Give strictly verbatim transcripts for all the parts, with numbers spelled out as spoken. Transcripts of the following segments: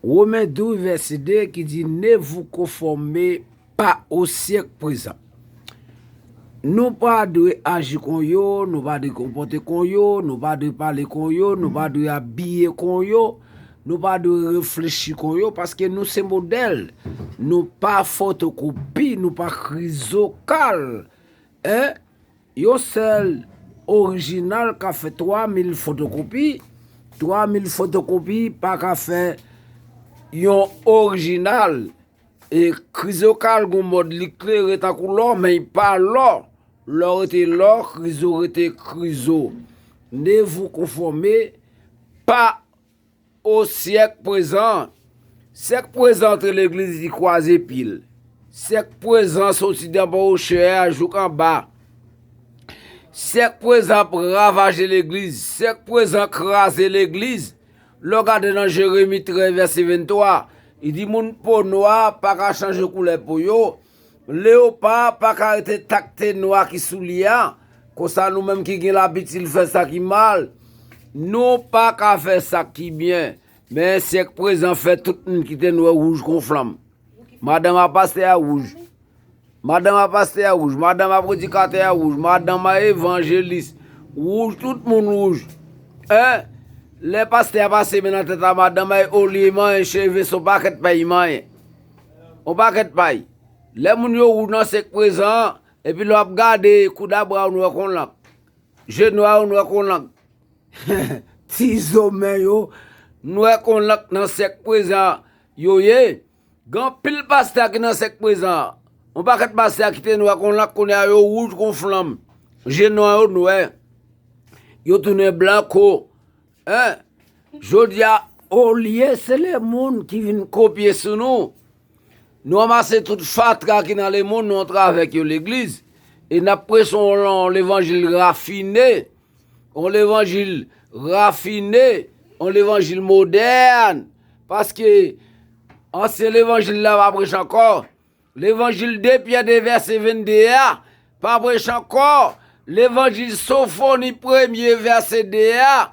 Women douz vèsè de ki di, Ne vous conformez pas au siècle présent. Nou pa dwe aji kon yo, nou pa dwe konpòte kon yo, nou pa dwe pale kon yo, nou pa dwe abiye kon yo, nou pa dwe reflechi kon yo, paske nou se modèl. Nou pa fotokopi, nou pa krizokal. Hein? Yon sèl orijinal ka fè twa mil fotokopi, twa mil fotokopi pa ka fè yon orijinal. E krizokal gon mòd li klere tankou lò, men li pa lò. Lò rete lò, krizo rete krizo. Ne vous conformez pas au siècle présent. Siècle présent antre legliz, li kwaze pye l. Siècle présent soti nan bò wochè a jouk anba. Siècle présent ap ravaje legliz. Siècle présent kraze legliz. Lè w gade nan Jeremi trèz vèsè venntwa, li di moun po nwa pa ka chanje koulè po yo. Leopa pa ka rete takte nwa ki sou li a. Konsa nou menm ki gen labitid fè sa ki mal, nou pa ka fè sa ki byen. Men siècle présent fè tout moun ki te nwè wouj kon flanm. Madanm a pastè a wouj. Madanm a pastè a wouj. Madanm a predikatè a wouj. Madanm a evanjelis wouj. Tout moun wouj. Hein? Lè pastè a pase men nan tèt a madanm a, olye manyen cheve, se yon pakèt pay li manyen. Yon pakèt pay. Lè moun yo wouj nan siècle présent, epi lè w ap gade, koudabra yo nwè kon lank. Je nwa yo nwè kon lank. Ti zo men yo nwè kon lank nan siècle présent yo ye. Gen anpil pastè ki nan siècle présent. Yon pakèt pastè ki te nwè kon lank, kounye a yo wouj kon flanm. Je nwa yo nwè. Yo tounen blanko. Hein? Jodi a, olye se lemonn ki vin kopye sou nou, nou ranmase tout fatra ki nan lemonn, nou antre avèk yo legliz, e n ap preche yon, yon levanjil rafine, yon levanjil rafine, yon levanjil modèn, paske ansyen levanjil la pa preche ankò. Levanjil de Pyè de vèsè vennde a pa preche ankò. Levanjil Sofoni premye vèsè de a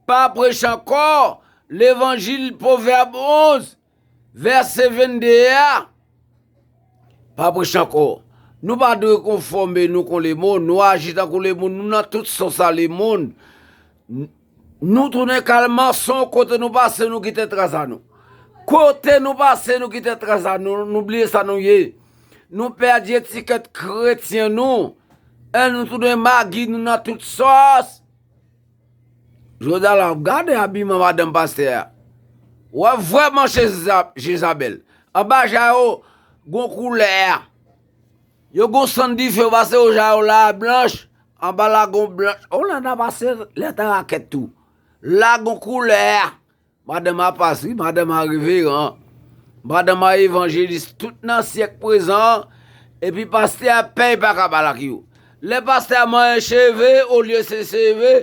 pa preche ankò. Levanjil Pwovèb onz vèsè vennde a pa preche ankò. Nou pa dwe konfòme nou kon lemonn, nou aji tankou lemonn, nou nan tout sans a lemonn. Nou tounen kalmason, kote nou pase, nou kite tras a nou. Kote nou pase, nou kite tras a nou. Nou bliye sa nou ye. Nou pèdi etikèt kretyen nou. E nou tounen magi, nou nan tout sòs. Jodi a la, gade abiman madanm pastè a. W ap vrèman Jeza-, Jezabèl. Anba ja yo, gon koulè a. Yo gon sann dife, yo pase yo ja yo la blanch, anba la gon blanch. Olanda pase lèt a rakèt tou. La gon koulè a. Madanm a pas, wi, madanm a reveran. Madanm a evanjelis, tout nan syèk prezan. Epi pastè a pè pa ka pale ak yo. Lè pastè a manyen cheve, olye se cheve,